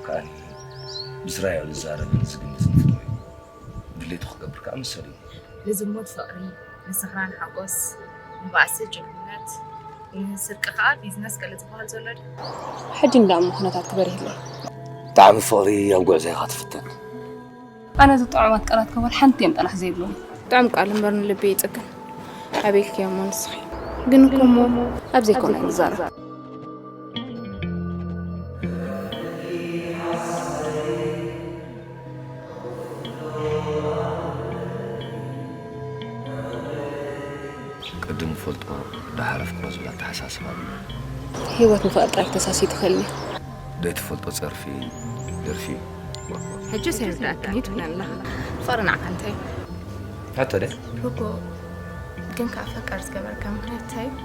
ከኣኒ ብዝራዮ ዝዛረብን ዝግምትን ፍጡር እዩ። ድሌቱ ክገብር ከኣ መሰሉ እዩ። ንዝሙት ፍቕሪ፣ ንስኽራን ሓጎስ፣ ንባእሲ ጅግንነት፣ ንስርቂ ከኣ ቢዝነስ ገለ ዝበሃል ዘሎ ድዩ? ሕጂ እንዳ እሞ ኩነታት ክበርህ ይብለይ። ጣዕሚ ፍቕሪ ኣብ ጉዕዞ ኢኻ ትፍተን። ኣነ ዝጥዑማት ቃላት ክበል ሓንቲ እዮም ጠላሕ ዘይብሉኒ። ጥዑም ቃል እምበር ንልቢ ይጽግን። ኣበይክዮ እሞ ንስኺ? ግን እኮ እሞ ኣብ ዘይኮነ ንዛረብ። ቅድም ፈልጦ ደሓር ኣፍቅሮ ዝብል ኣተሓሳስባ ኣሎ። ህይወት ንፍቕሪ ጥራይ ክተሳስዩ ትኽእልኒ። ዘይትፈልጦ ጸርፊ ደርፊ እዩ። ሕጂ ሰይርዳእክን እዩ ትብለን ኣለኻ። ፍቕሪ ንዓኻ እንታይ እዩ? ሕቶ ደ? ርጎ ግን ከኣ ፈቃር ዝገበርካ ምኽንያት እንታይ እዩ?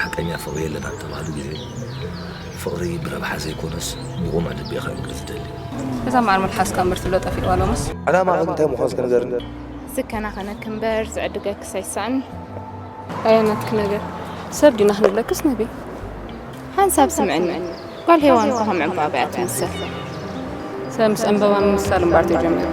ሓቀኛ ፍቕሪ የለን ኣብ ተባህሉ ግዜ ፍቕሪ ብረብሓ ዘይኮነስ ብቑማዕ ልቢ ኢኻ ምግሪ ዝደሊ። እዛ መዓር መልሓስካ እምበር ትብሎ ጠፊእዋ ሎምስ። ዕላማኽን እንታይ ምዃኑ እስከ ንገርኒ። ዝከናኸነክ እምበር ዝዕድገክስ ኣይሳእን። ኣያ ናትኪ ነገር ሰብ ዲና ክንብለክስ ነቢ። ሓንሳብ ስምዕኒ። ጓል ሄዋን እኮ ከም ዕምባባ እያ ትምሰል። ሰብ ምስ ዕምበባ ምምሳል እምበር ተጀሚሩ።